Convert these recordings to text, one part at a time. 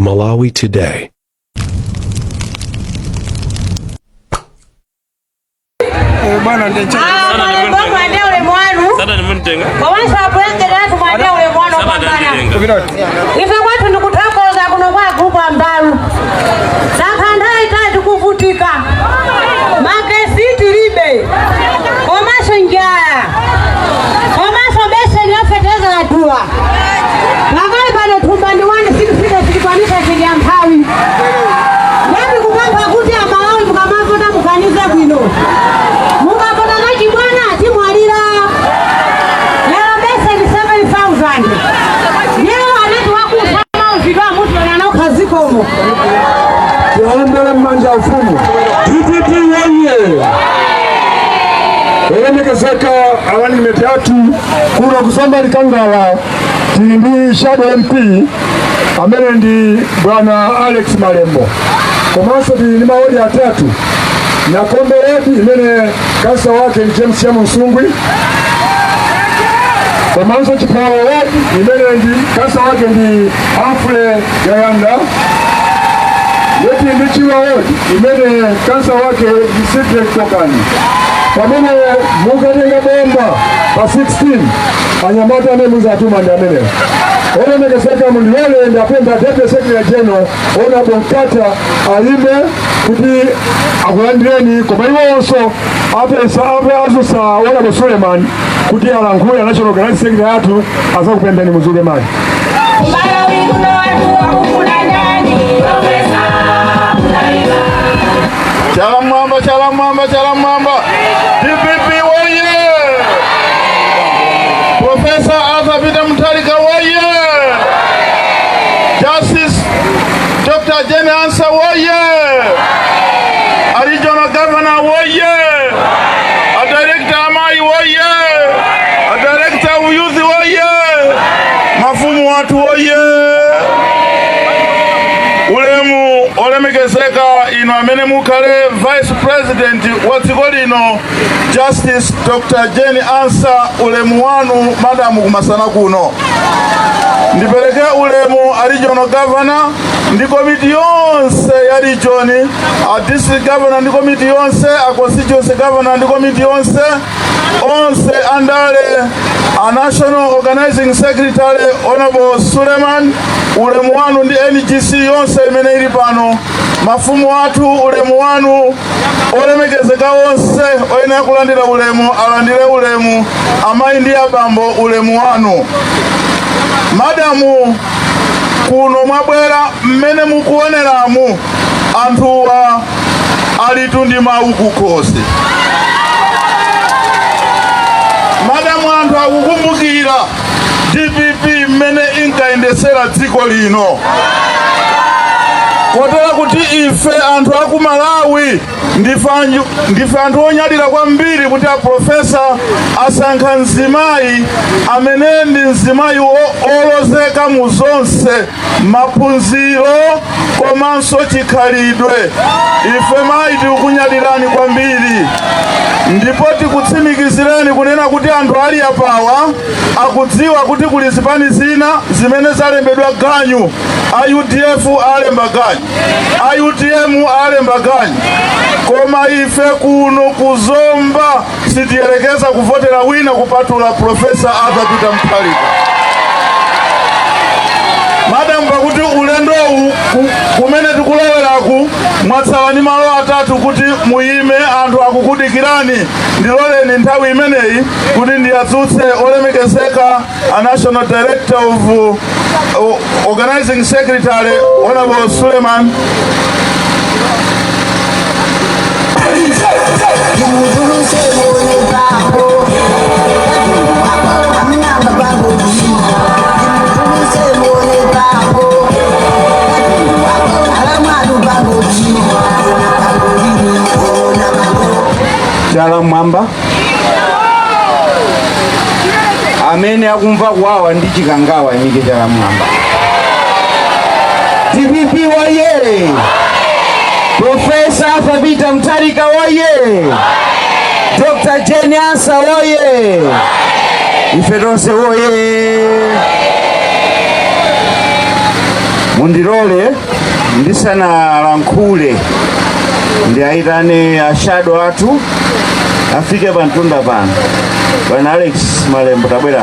Malawi Today. Komanso apurezidenti athu mwande ulemu wanu opambana. Ife kwathu ndikuthokoza kuno kwa gulupu ambalu. Takhala nthawi itali tikuvutika, magesi tilibe, komanso njala, komanso beseni yafetereza yadula. Pakali pano thumba ndi 160 sitikwanisa chili amphawi. Ngati kupempha kuti Amalawi mukamavota muganize bwino, mukavota kachibwana timwalira. Lero beseni 7000 lero anati wakusama uzidwa mutu anokha zikomo. Tiwaombere m'manja ufumu. DPP woye! Olemekezeka a running mate athu kuno ku Zomba Likangala, tili ndi shadow MP amene ndi bwana Alex Malembo, komanso tili ndi mawodi atatu: Nakombe ward imene kansala wake ndi James Chamo Nsungwi, komanso Chiphawa ward imene ndi kansala wake ndi Humphrey Gayanda, yeti ndi Chilwa ward imene kansala wake ndi Cedric Kokani. Pamene mukatenga bomba pa 16, anyamata amene muzatuma ndi amenewo. Olemekezeka, mundilole ndapempha Deputy Secretary General Honorable Nkata ayime kuti akulandireni, koma iwonso apesa ape azusa Honorable Suleiman kuti alankhule, National Organizing Secretary athu azakupempheni muzuke mayi. Malawi kuno watu wakufuna ndani? Profesa Mutharika. Chala mwamba, chala mwamba, chala mwamba! DPP woye! Professor Arthur Peter Mutharika woye! Justice Dr. Jane Ansah woye! A Regional Governor woye! A Director Amai woye! A Director of Youth woye! Mafumu watu woye! Ulemu olemekezeka ino amene mukhale Vice President wa dziko lino, Justice Dr. Jane Ansah, ulemu wanu madamu kumasana kuno. Ndipereke ulemu a Regional Governor ndi komiti yonse ya region, a District Governor ndi komiti yonse, a Constituency Governor ndi komiti yonse, onse andale, a National Organizing Secretary Honorable Suleiman, ulemu wanu, ndi NGC yonse imene ili pano, mafumu athu, ulemu wanu, olemekezeka onse oyenera kulandira ulemu alandire ulemu, amayi ndi abambo, ulemu wanu. Madamu, kuno mwabwera mmene mukuoneramu, anthuwa alitu ndi mawu kukhosi. Madamu, anthu akukumbukira DPP mmene inkayendesera dziko lino, kotera kuti ife anthu aku Malawi ndife anthu onyadira kwambiri kuti a Profesa asankha mzimayi amene ndi mzimayi olozeka mu zonse, maphunziro komanso chikhalidwe. Ife mayi tikukunyadirani kwambiri, ndipo tikutsimikizireni kunena kuti anthu ali apawa akudziwa kuti kuli zipani zina zimene zalembedwa ganyu. A UDF alemba ganyu, a UTM alemba ganyu, koma ife kuno kuzomba sitiyerekeza kuvotera wina kupatula Profesa Arthur Peter Mutharika. Madamu, pakuti ulendowu kumene tikuloweraku mwatsala ndi malo atatu kuti muyime, anthu akukudikirani. Ndiloleni nthawi imeneyi kuti ndiyadzutse olemekezeka a National Director of Organizing Secretary Honorable Suleiman. Chala mwamba! Amene akumva kuwawa ndi Chikangawa imike chala mwamba. DPP woye! Profesa Arthur Peter Mutharika woye! Dr. Jane Ansah woye! Ife tonse woye! Mundilole ndisanalankhule ndiayitane a shadow athu afike pamtunda pano. Bwana Alex Malembo, tabwera.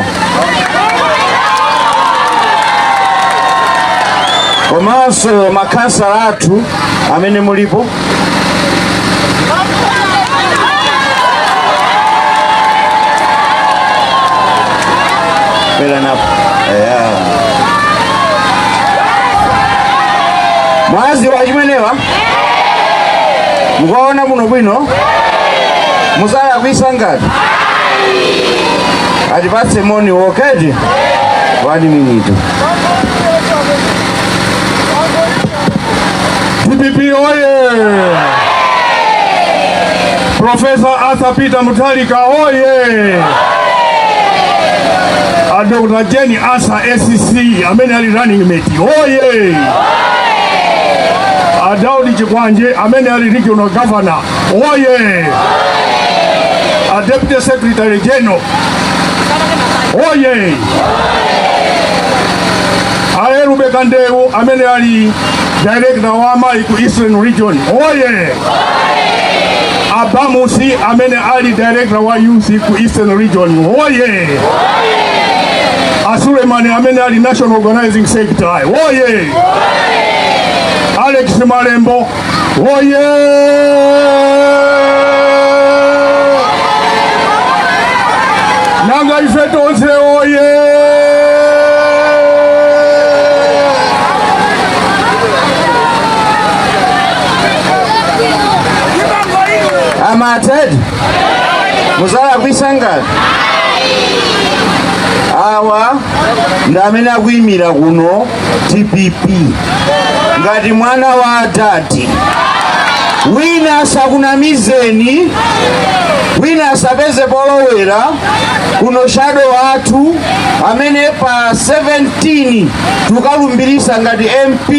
Komanso makhansala athu amene mulipo, bwera napo. Yeah. Mwazi wachimenewa mukaona muno bwino muzalakwisa ngati atipatse moni woketi 1 minute. DPP oye! Professor Arthur Peter Mutharika oye! A Dr. Jane Ansah SC amene ali running mate oye! A Daudi Chikwanje amene ali regional governor oye! A Deputy Secretary General oye! A Erube Kandewu amene ali director wa amayi ku Eastern Region oye! Abamusi amene ali director wa youth ku Eastern Region oye! A Suleiman amene ali national organizing secretary oye! Alex Malembo oye! Nanga ife tonse oye! Amatedi muzalakwisa ngati awa ndi amene akuyimira kuno DPP ngati mwana wa adadi. Wina asakunamizeni, wina asapeze polowera kuno. Shadow wathu amene pa 17 tukalumbirisa ngati MP,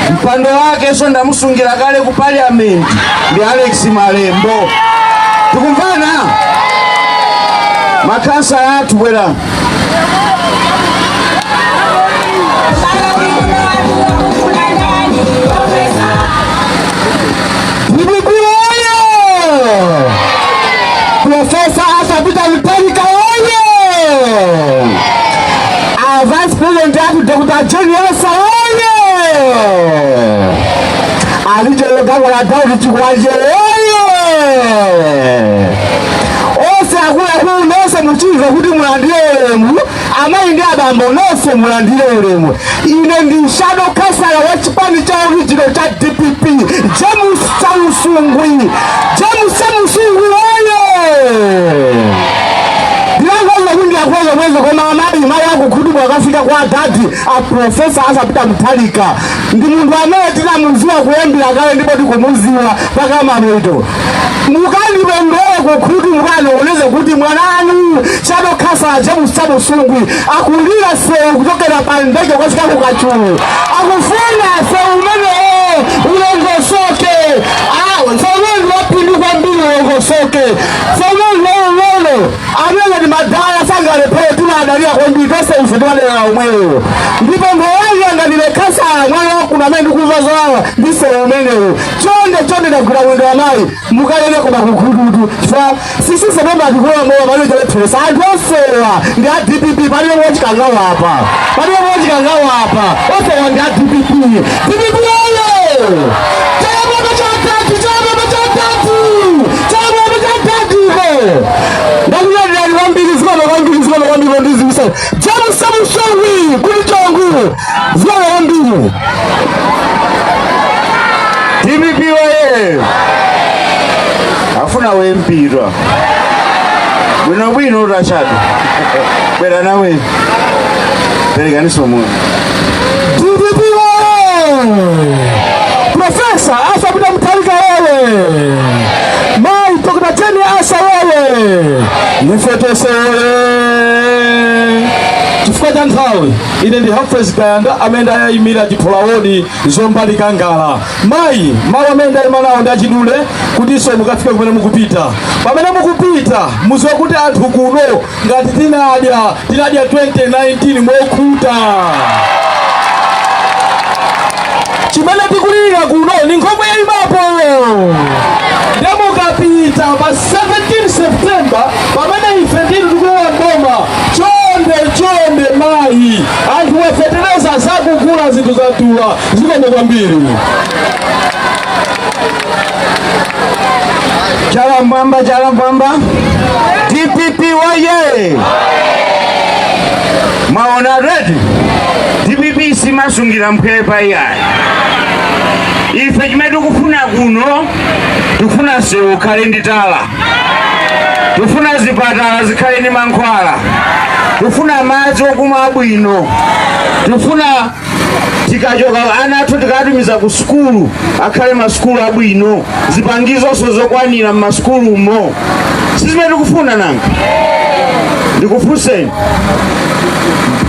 mpando wake so ndamusungira kale ku parliament, ndi Alex Malembo. Tikumvana? Makhansala athu, bwera. Malawi kuno anthu akufuna ndani? DPP oye! Professor Arthur Peter Mutharika oye! Our Vice President athu Dr. Jane Ansah oye! Alijelo Gawala Daudi Chikwanje oye! Onse akuluakulu nonse muchimve kuti mulandire ulemu. Amayi ndi abambo nonse mulandire ulemu. Ine ndi shadow kansala wa chipani cha original cha DPP, James Chamusungwi. James Chamusungwi oye! Ndinangoza kuti ndiyakweza mwezi, koma amayi, mayi akukhudubwa akafika kwa adadi a Professor Arthur Peter Mutharika. Ndi munthu amene tinamuziwa kuyambira kale ndipo tikumuziwa paka mapeto. Mukandipembere kukhutu, mukanooneze kuti mwananu shadow kansala James Chamusungwi akulira sewu kuchokera pa ndege kukafika ku Kachulu. Akufuna sewu umenewo ulongosoke. Sewu umene ndi waphindu kwambiri, ulongosoke. Sewu umene ndi waung'ono, amene ndi madala sangalephere, timadalira kwambiri tonse ife timadalira omweyo. Ndipo ngoyang'anire khasala mwana wakuno amene ndikumva zowawa ndi sewu umenewu. Chonde chonde, ndagwira mwendo amayi, mukalene koma kukhututu chifukwa sisi sepemba tikulomowa palibe cholepheresa. Anthu onsewa ndi a DPP, palibe wochikangawa apa, palibe wochikangawa apa. Onsewa ndi a DPP. DPP oye! Chala chatatu, chala chatatu, chala chatatu iko. Ndakuyandirani kwambiri, zikomo kwambiri, zikomo kwambiri. Ndizivisa James Samusongwi kuli chongu. Zikomo kwambiri. DPP oye! Afuna wempirwa bwinobwino utachatu, bwera nawe, perekaniso muno. DPP oye! Professor Arthur Peter Mutharika oye! Mai Dr. Jane Ansah oye! Ife tonse oye! Chifukwa cha nthawi, ine ndi Humphrey Gayanda amene ndayimira Chiphola Ward, Zomba Likangala. Mayi, mawu amene ndayima nawo ndi achidule kutinso mukafike kumene mukupita. Pamene mukupita, muziwe kuti anthu kuno ngati tinadya, tinadya 2019 mokhuta. Chimene tikulira kuno ni nkhokwe yayimapo. Ndemukapita pa 17 September, pamene ife ndithu tikulowa mboma, chonde chonde mayi, anthu wafetereza zakugula zinthu zadula. Zikomo kwambiri. Chala mwamba, chala mwamba. DPP woye! Mwaona eti DPP simasungira mphepa iyayi. Ife chimene tikufuna kuno, tikufuna msewu ukhale ndi tala, tikufuna zipatala zikhale ndi mankhwala, tikufuna madzi okumwa abwino, tikufuna tikachoka ana athu tikatumiza ku sukulu akhale masukulu abwino, zipangizonso zokwanira m'masukulumo. Sizimene tikufuna nanga? Ndikufunseni,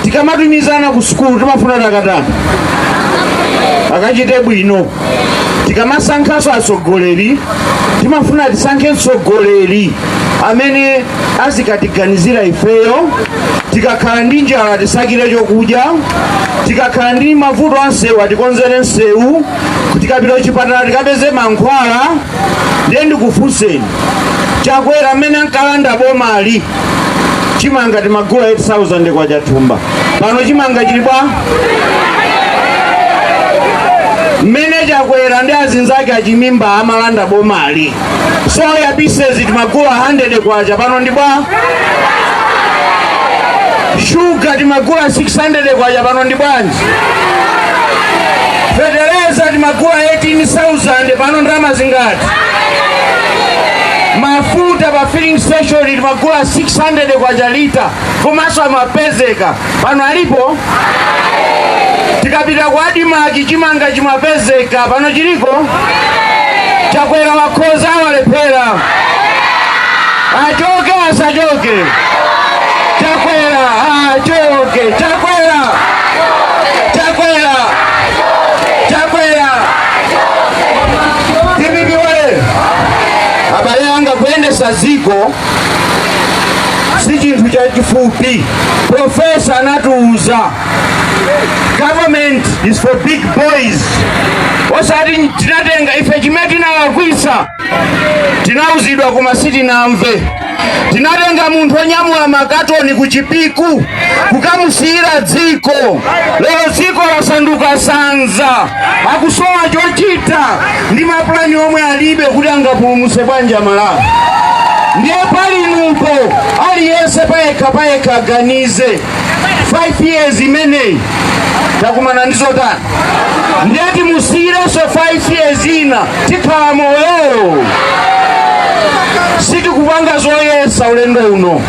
tikamatumiza ana ku sukulu timafuna takatani? Akachite bwino. Tikamasankhanso atsogoleri timafuna tisankhe mtsogoleri amene azikatiganizira ifeyo. Tikakhala ndi njala tisakire chokudya, tikakhala ndi mavuto a msewu atikonzere msewu, tikapita kuchipatala tikapeze mankhwala. Ndiye ndikufunseni, Chakwera amene ankalanda bomali, chimanga timagula 8000 kwacha thumba, pano chimanga chili bwa? Mmene Chakwera ndi azinzake achimimba amalanda bomali, soya pieces timagula 100 kwacha, pano ndi bwa? Shuga timagula 600 kwacha, pano ndi bwanji? Fetereza timagula 18,000, pano ndalama zingati? Mafuta pa filling station timagula 600 kwacha lita, komanso amapezeka, pano alipo? Tikapita ku ADMARC chimanga chimapezeka, pano chiliko? Chakwera wakhoza, walephera? Achoke, asachoke? Chakwera achoke! Chakwera, Chakwera, Chakwera! DPP woye! Abale anga, kuyendesa ziko si chinthu chachifupi. Profesa anatiuza, "Government is for big boys." Osati tinatenga ife chimene tinalakwisa, tinauzidwa koma sitinamve. Tinatenga munthu onyamula makatoni ku Chipiku kukamusiyira dziko. Lero dziko lasanduka sanza, akusowa chochita ndi mapulani omwe alibe kuti angapulumutse bwanji Malawi. Ndiye palinupo aliyense payekha payekha aganize, 5 years imeneyi takumana ndi zotani? Ndiye timusiyirenso 5 years ina, tikhala moyo? Sitikupanga zoyesa ulendo uno.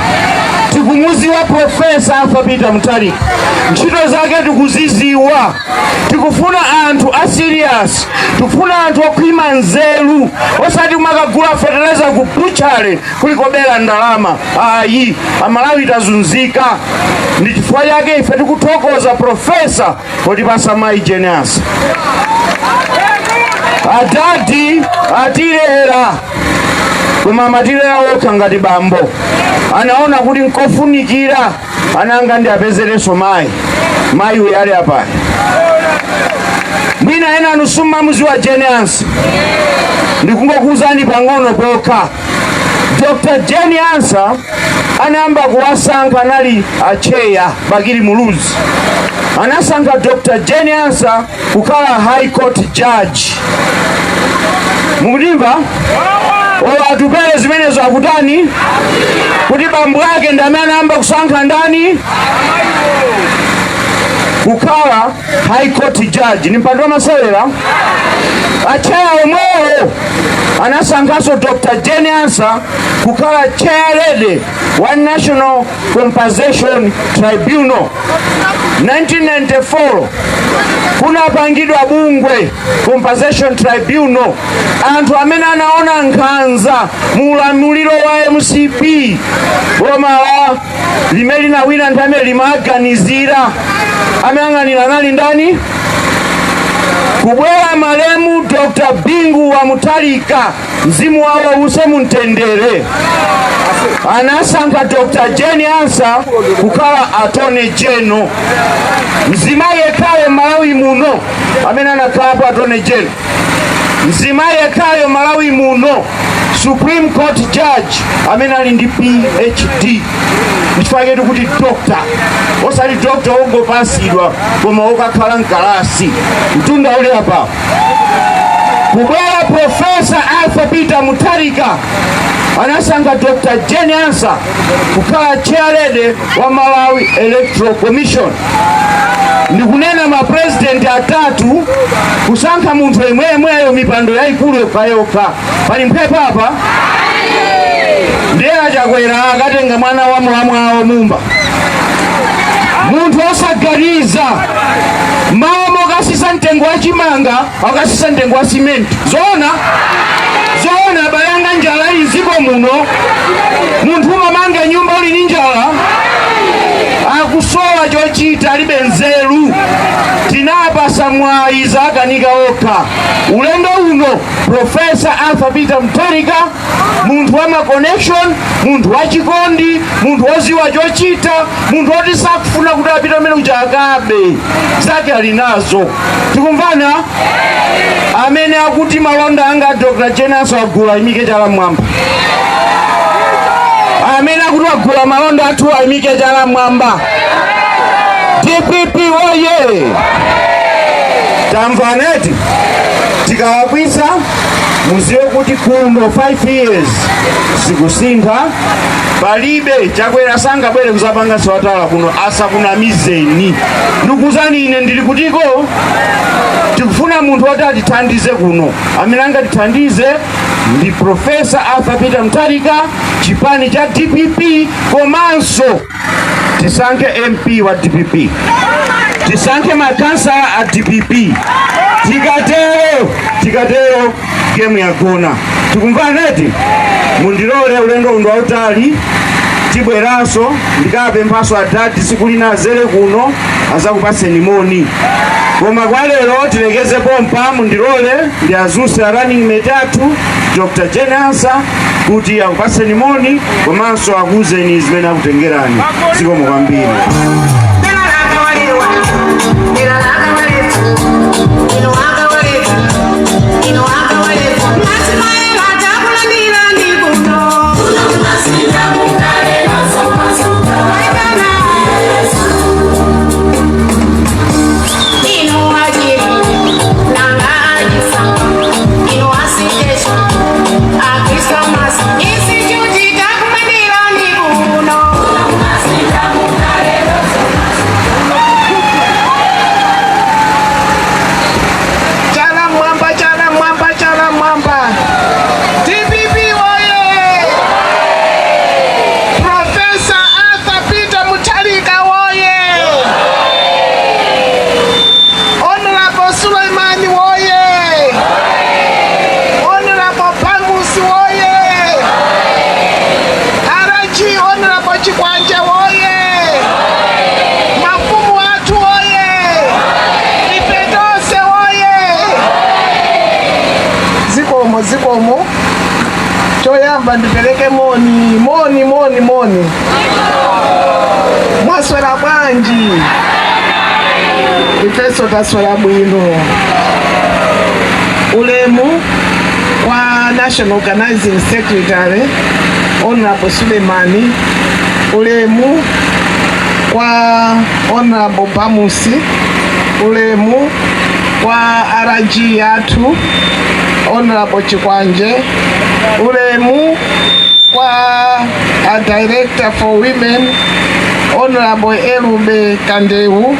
Tikumuziwa Profesa Arthur Peter Mutharika, ntchito zake tikuziziwa. Tikufuna anthu a serious, tikufuna anthu okhwima nzeru, osati kumakagula fetereza ku butchery kulikobera ndalama ayi. Amalawi tazunzika, ndi chifukwa chake ife tikuthokoza profesa potipasa mayi Jane Ansah. Adadi atilera, koma amatilera okha ngati bambo. Anaona kuti nkofunikira ananga ndi apezerenso mayi. Mayi uyu ali apayi, mwina ena anu simmamuziwa Jane Ansah, ndikungokuwuzani pang'ono pokha. Dr Jane Ansah anayamba kuwasankha anali acheya Bakili Muluzi, anasankha Dr Jane Ansah kukhala High Court judge. Mukutimva? Olo Atupele zimenezo akutani kuti bambo ake ndi amene anayamba kusankha ndani kukhala High Court judge? Ni mpando wamasewera? Acheya omwewo anasankhanso Dr Jane Ansah kukhala chair lady wa National Compensation Tribunal. 1994 kunapangidwa bungwe Compensation Tribunal. Anthu amene anaona nkhanza mu ulamuliro wa MCP, boma la limene linawina nthawi imene limaganizira, amayang'anira anali ndani? Kubwera malemu Dr Bingu wa Mutharika, mzimu wawo uuse mumtendere, anasankha Dr Jane Ansah kukhala Attorney General, mzimayi yekhayo m'Malawi muno. Amene anakhalapo Attorney General, mzimayi yekhayo Malawi muno, Supreme Court judge amene ali ndi PhD. Nchifukwa kuti doctor, osati doctor wongopasidwa, koma wokakhala mkalasi. Mtunda uli apa. Kubwera Professor Arthur Peter Mutharika, anasankha Dr Jane Ansah kukhala chairlady wa Malawi Electoral Commission. Ndikunena ma president atatu kusankha munthu yemweyemweyo mipando yayikulu yokhayokha, pali mphepo apa? Ndiye aChakwera akatenga mwana wa mulamwawo Mumba, munthu osaganiza. Mawu mokasisa mtengo wa chimanga, akasisa mtengo wa simenti. Zoona, zoona, abale anga, njala ili mdziko muno, munthu umamanga nyumba uli ndi njala? Akusowa chochita, alibe nzeru. Tinapasa mwayi, zakanika okha. Ulendo uno Professor Arthur Peter Mutharika, munthu wa ma connection, munthu wachikondi, munthu woziwa chochita, munthu woti sakufuna kuti apite amene uja akabe zake, ali nazo. Tikumvana? Amene akuti malonda anga Dr Jane Ansah agula, imike chala mwamba. Amene akuti agula malonda athu, ayimike chala mwamba. DPP woye! Tamvaneti? Tikalakwisa, muziwe kuti kuno 5 years zikusintha, palibe. Chakwera sangabwere kuzapanga siwatala kuno, asakunamizeni. Ndikuzani ine, ndili kutiko. Tikufuna munthu woti atithandize kuno. Amene angatithandize ndi Professor Arthur Peter Mutharika, chipani cha DPP, komanso tisankhe MP wa DPP, tisankhe makansala a DPP. Tikatero, tikatero, game yagona. Tikumvaneti? Mundilole, ulendo undo wautali, tibweranso. Ndikapemphaso adadi siku lina azere kuno, azakupaseni moni, koma kwa lero tilekeze pompa. Mundilole ndi azuse a running mate athu, Dr Jane Ansah, kuti akupaseni moni komanso akuuzeni zimene akutengerani. Zikomo kwambiri. Chala mwamba, chala mwamba, chala mwamba! DPP woye! Professor Arthur Peter Mutharika woye! Honorable Suleimani woye! Honorable Bangusi woye! RG Honorable Chikwanje woye! Mafumu athu woye! Ipetose woye! Zikomo, zikomo. Choyamba ndipereke moni, moni, moni, moni. Mwaswera bwanji? Ifeso taswera bwino. Ulemu kwa National Organizing Secretary, Honorable Sulemani. Ulemu kwa Honorable Bamusi. Ulemu kwa RG yathu, Honorable Chikwanje. Ulemu kwa a Director for Women, Honorable Elube Kandeu.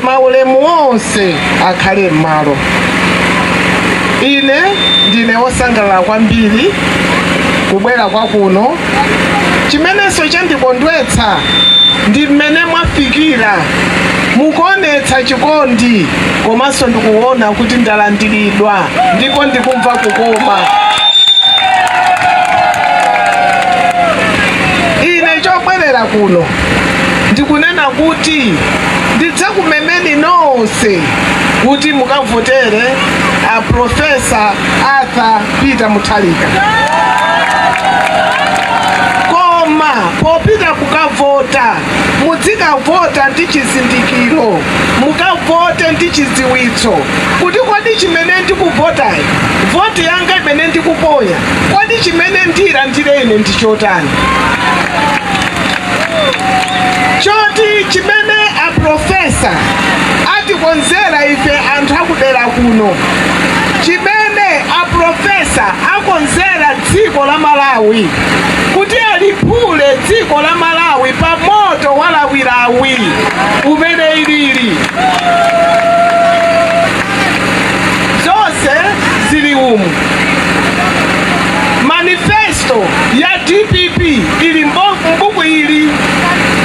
Maulemu onse akhale m'malo. Ine ndine wosangalala kwambiri kubwera kwa kuno. Chimenenso chandikondwetsa ndi mmene mwafikira, mukuonetsa chikondi, komanso ndikuona kuti ndalandiridwa ndipo ndikumva kukoma. Ine chobwerera kuno ndikunena kuti ndidzakumemeni nonse kuti mukavotere a Professor Arthur Peter Mutharika. Koma Koma popita kukavota, mudzikavota ndi chizindikiro, mukavote ndi chidziwitso kuti kodi chimene ndikuvotayi, voti yanga imene ndikuponya, kodi chimene ndilandire ine ndi chotani? Choti chimene aprofesa atikonzera ife anthu akudera kuno, chimene aprofesa akonzera dziko la Malawi, kuti aliphule dziko la Malawi pa moto walawilawi umene ilili, zonse zili umu. Manifesto ya DPP ili mbuku ili,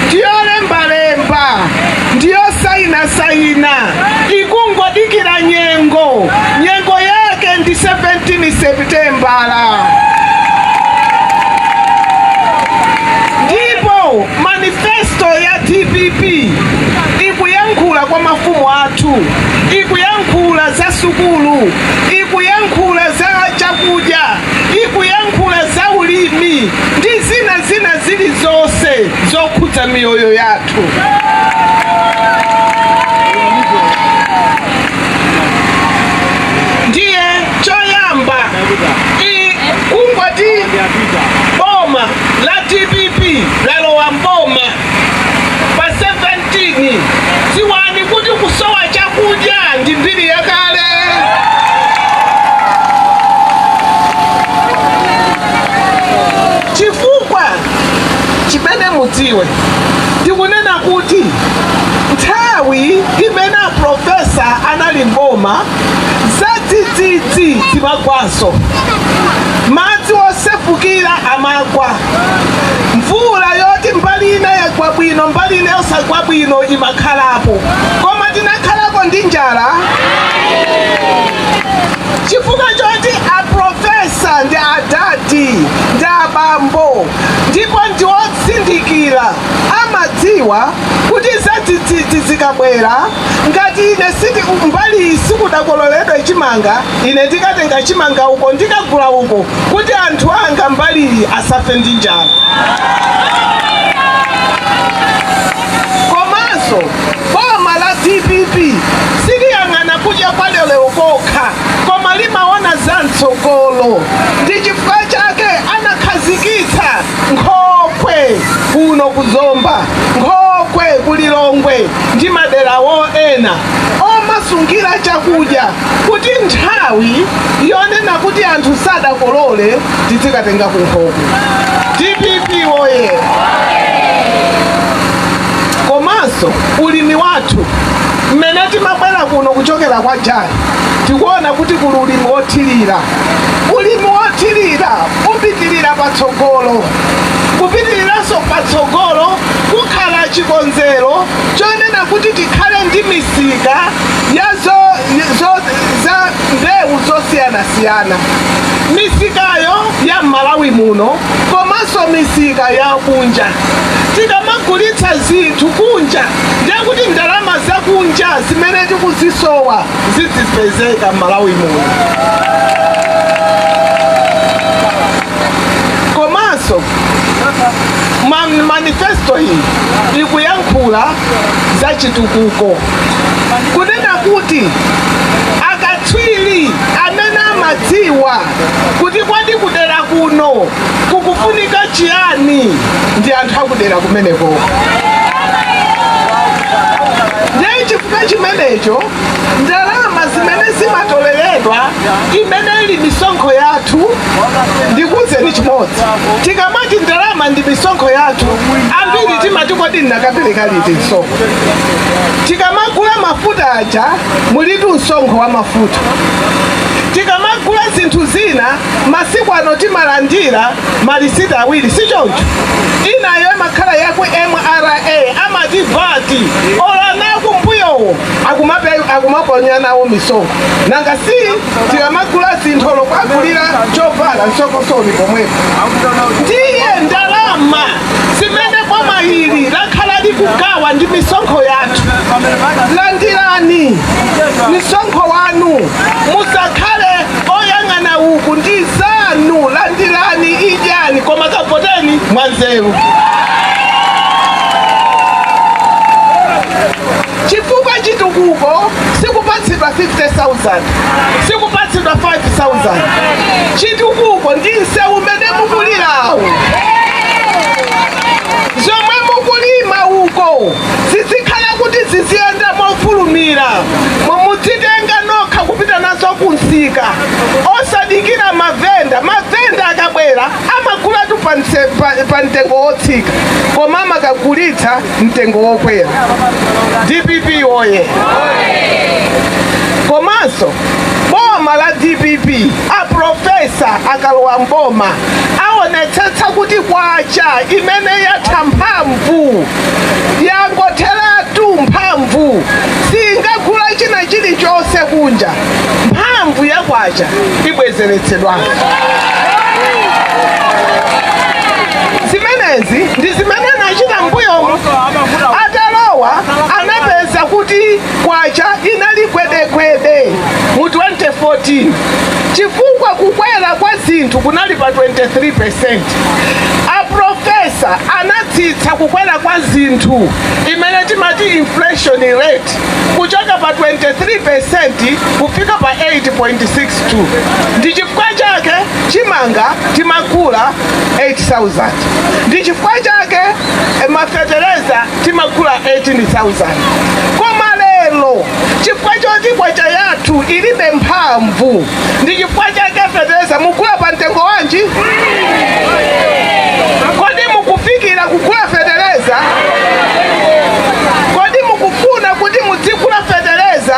ndiyolembalemba, ndiyosainasaina, ikungodikira nyengo. Nyengo yake ndi 17 Seputembala. Ndipo manifesto ya DPP ikuyankhula kwa mafumu athu, ikuyankhula za sukulu, ikuyankhula za chakudya, ikuyankhula za ulimi ndi zina zina zilizonse zokhudza miyoyo yathu. Ndiye choyamba kungoti boma la DPP lalowa mboma pa 17, dziwani kuti kusowa chakudya ndi mbiri yakale. Chifukwa chimene mudziwe, ndikunena kuti nthawi imene aprofesa anali mboma, zadzidzidzi zimagwanso, madzi osefukira amagwa, mvula yoti mbali ina yagwa bwino, mbali ina yosagwa bwino imakhalapo, koma tinakhalako ndi njala? Chifukwa choti aprofesa ndi adadi, ndi abambo, ndipo ndi odzindikira, amadziwa kuti zadzidzidzi zikabwera, ngati ine siti mbali sikudakololedwe chimanga, ine ndikatenga chimanga uko, ndikagula uko, kuti anthu anga mbali asafe ndi njala. Komanso boma la DPP siliyang'ana kudya kwa lero kokha, koma limaona za mtsogolo. Ndi chifukwa chake anakhazikitsa nkhokwe kuno kuZomba, nkhokwe kuLilongwe ndi maderawo ena omasungira chakudya, kuti nthawi yonena kuti anthu sadakolole tizikatenga ku nkhokwe. DPP woye! Komanso ulimi wathu, mmene timabwera kuno kuchokera kwa Jali, tikuona kuti kuli ulimi wothirira. Ulimi wothirira upitirira patsogolo. Kupitiriranso patsogolo kukhala chikonzero chonena kuti tikhale ndi misika ya za mbewu zosiyanasiyana, misikayo ya m'Malawi muno komanso misika ya kunja. Tikamagulitsa zinthu kunja, ndiye kuti ndalama zakunja zimene tikuzisowa zizipezeka m'Malawi muno. Komanso manifesto iyi ikuyankhula za chitukuko, kunena kuti akatswiri amene amadziwa kuti kodi kudera kuno kukufunika chiyani ndi anthu akudera kumeneko. Ndiye chifukwa chimenecho ndalama zimene zimatoleredwa, imene ili misonkho yathu, ndikuwuzeni chimodzi, tikamati ndalama ndi misonkho yathu, ambiri timati kodi ndinakapereka liti msonkho? Tikamagula mafuta aja, mulitu msonkho wa mafuta. Tikamagula zinthu zina masiku ano, timalandira malisiti awiri, si choncho? Inayo imakhala yaku MRA, amati VAT. Olana kumbuyowo akumaponya nawo misonkho. Nanga si tikamagula zinthu, lokwagulira chovala, msonkhosoni pomwepo? Ndiye ndalama zimene boma ili lakhala likugawa ndi misonkho yathu. Landirani msonkho wanu, musakhale oyang'ana uku ndi zanu. Landirani, idyani, koma kavoteni mwanzeru. Nzeru, chifukwa chitukuko sikupatsidwa 50,000, sikupatsidwa 5,000. Chitukuko ndi msewu umene mukulirawo, zomwe mukulima uko zizikhala kuti ziziyenda mofulumira, mudzitenga nokha kupita nazo kunsika, osadikira mavenda. Mavenda akabwera amagulatu pa mtengo wotsika, koma amakagulitsa mtengo wokwera. DPP oye! Komanso boma la DPP, aprofesa akalowa mboma, aonetsetsa kuti kwacha imene yatha mphamvu, yangotheratu mphamvu, singagula china chilichonse kunja, mphamvu ya kwacha ibwezeretsedwanso. Zimenezi ndi zimene anachita mbuyomu. Atalowa anapeza kuti kwacha inali gwedegwede mu 2014, chifukwa kukwera kwa zinthu kunali pa 23%. Aprofesa anatsitsa kukwera kwa zinthu, imene timati inflation rate, kuchoka pa 23% kufika pa 8.62. Ndi chifukwa chake chimanga timagula 8000, ndi chifukwa chake mafetereza timagula 18,000. Koma lero, chifukwa choti kwacha yathu ilibe mphamvu, ndi chifukwa chake fetereza mugula pa mtengo wanji? Kodi mukufikira kugula fetereza? Kodi mukufuna kuti mudzigula fetereza?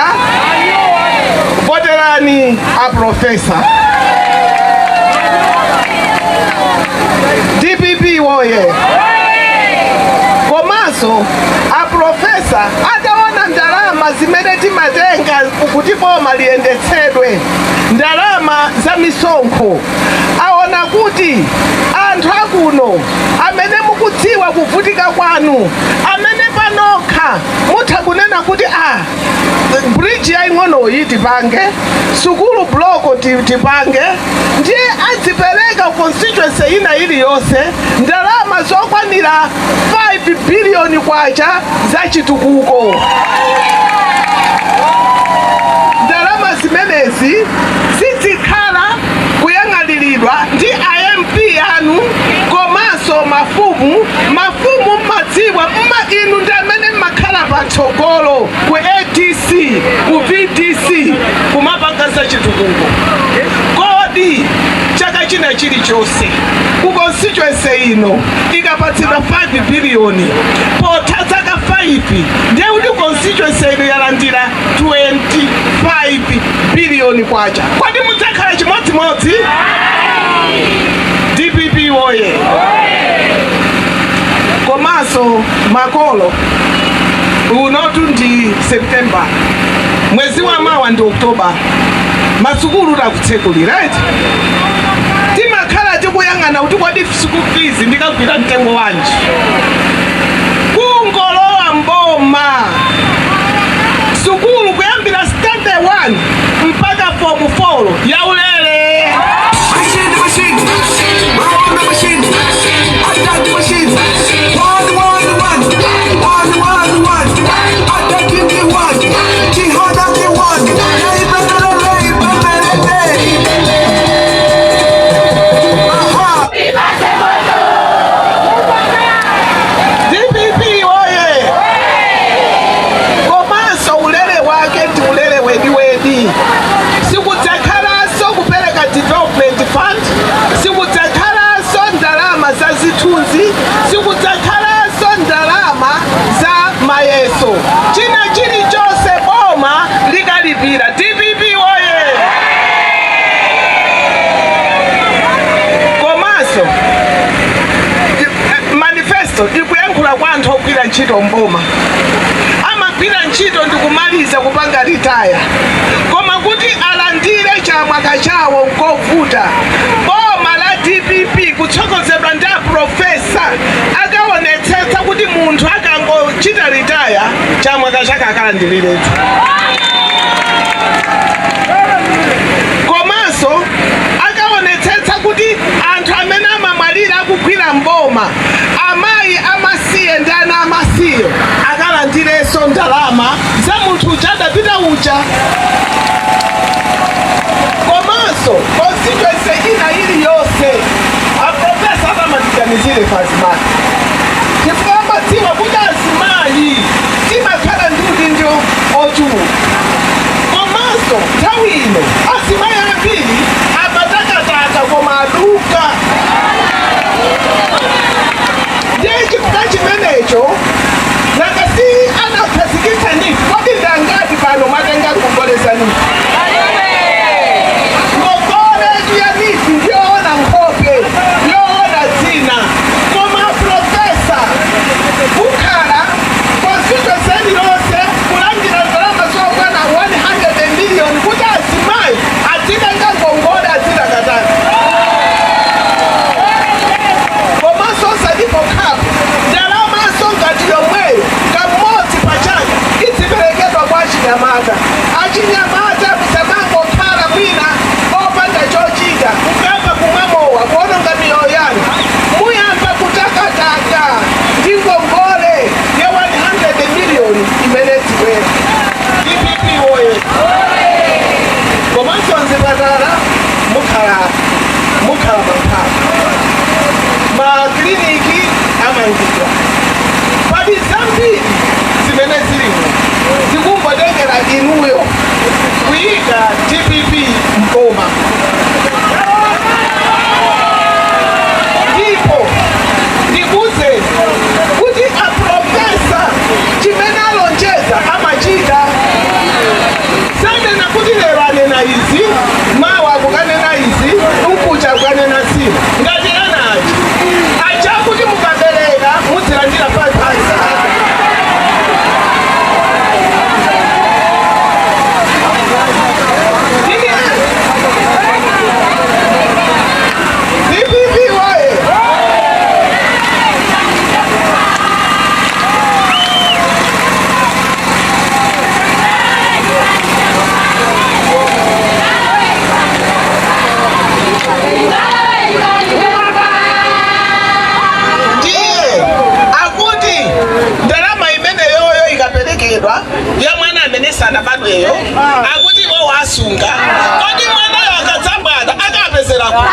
Voterani aprofesa. DPP woye! Komanso aprofesa ataona ndalama zimene timatenga kuti boma liyendetsedwe, ndalama za misonkho, aona kuti anthu akuno amene mukudziwa kuvutika kwanu, amene panokha mutha kunena kuti a bridge yaing'onoyi tipange, sukulu block tipange, ndiye adzipereka constituency ina iliyonse ndalama zokwanira 5 biliyoni kwacha za chitukuko. Ndalama zimenezi zizikhala kuyang'aniridwa ndi a MP anu komanso mafumu. Mafumu mmadziwa mma inu ndi amene mmakhala patsogolo ku ADC, ku VDC, kumapanga za chitukuko. Kodi chaka china chilichonse ku constituency ino ikapatsidwa 5 biliyoni, potha zaka 5 ndiye kuti constituency ino yalandira 25 biliyoni kwacha. Kodi mudzakhala chimodzimodzi? DPP woye! Komanso makolo, unotu ndi September, mwezi wa mawa ndi October, masukulu takutsekulira, right? Timakhala tikuyang'ana kuti kodi school fees ndikagwira mtengo wanji? Kungolowa mboma, sukulu kuyambira standard 1 mpaka form 4 yaulere. Machine, machine, one machine, attack machine, one, one, one, one, one, one, attacking the one, Chihana the one, Aha. DPP oye! Komanso ulere wake ndi ulere weniweni. Sikudzakhalanso kupereka development fund, sikudzakhalanso ndalama za zithunzi, sikudzakhalanso ndalama za mayeso. China chilichonse boma likalipira. DPP oye! Komanso manifesto ikuyankhula kwa anthu ogwira ntchito mboma. Amagwira ntchito ndikumaliza kupanga retire, koma kuti alandire chamwaka chawo nkovuta. Boma la DPP kutsogozedwa ndi aprofesa akaonetsetsa kuti munthu akangochita retire, chamwaka chake akalandiriretu. Komanso akaonetsetsa kuti anthu amene amamwalira akugwira mboma kwacha. Komanso constituency ina iliyonse, aprofesa amatiganizire azimayi, chifukwa amadziwa kuti azimayi timakhala ndi udindo ochuluka. Komanso nthawi ino azimayi ambiri amatakataka koma aduka. Ndiye chifukwa chimenecho, nanga si anakhazikitsa NEEF? Kodi ndangati pano mwatenga ngongole za NEEF? Ngongole ya NEEF ndiyoona nkhope, yoona dzina, koma profesa kukhala constituency iliyonse kulandira ndalama zokwana 100 million kuti azimayi azitenga ngongole, azitakataka. Komanso osati pokhapo, ndalamanso ngati yomweyo kamodzi pa chaka iziperekedwa kwa achinyamata. Achinyamata musamangokhala mwina opanda chochita, kukamba kumwa mowa, kuononga miyoyo yanu. Muyamba kutakataka ndi ngongole ya 100 million imene zibwera. DPP woye! Komanso mzipatala mukhala mankhwala, makiliniki amangidwa. Pali zambiri zimene zilimo, zikungotengera inuyo kuyika DPP mboma. Ndipo ndikuwuzeni kuti aprofesa chimene alonjeza amachita. Sanena kuti lero anena izi, mawa akukanena izi, mkucha akukanena zina, ngati ena aja aja kuti mukabereka mudzilandira 500. DPP woye! Ndiye akuti ndalama imeneyoyo ikaperekedwa ya mwana amene sanabadweyo, akuti iwo wasunga. Kodi mwanayo akadzabadwa akapezera ku?